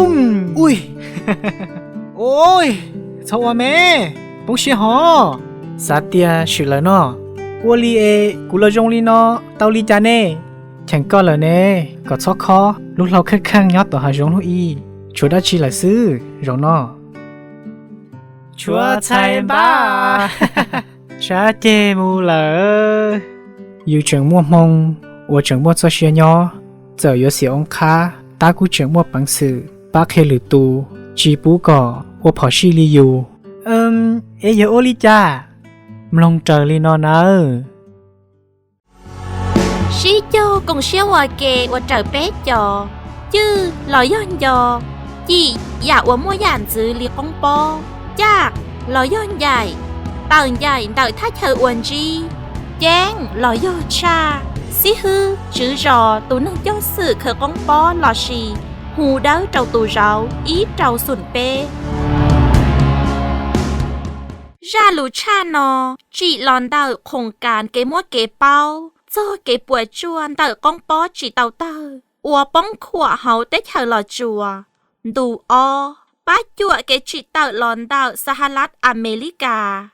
Ui, ua, txhob ua me, poob siab hov. Xav tias swm lawm no. Ua li es kuv los zoo li no tau li cas ne? Cheem koj lawm ne, kom txhob khob, lub hlau kheej kheej nyob tom hav zoov lub i. Tshuav dab tsi lawm xwb zaum no? Tshuav txhais npab. Tshaib ceg mus lawm. Yus tseem muaj hmoo uas tseem muaj txoj sia nyob, txawm yuav xiam oob qhab tab kuj tseem muaj peev xwm pab qhia lwm tus, tsis pub kom ua phom sij li yus. Es yog ua li cas? Mloog raws li no nawb. Sib cog koom siab ua ke ua raws peb cov: cwj los yog nco, cim yam uas muaj yam ntxwv li qoob pob, caj los yog ncaim, tawm ncaim ntawm thaj chaw ua ntsib, ceeb los yog tshaj, xib hwb, tswv zos, tus neeg coj xwm khaws qoob pob lossis hu dawb rau tus zauv ib rau xoom peb. Zaj lus tshaj no tsim los ntawm khoom kas kev muab kev paub txog kev puas tsuaj ntawm qoob pob tsis tau tawg uas poob khuam hauv teb chaws Los Tsuas ntu ob, pab cuam kev tsim tawm los ntawm Sahalaj Amelikas.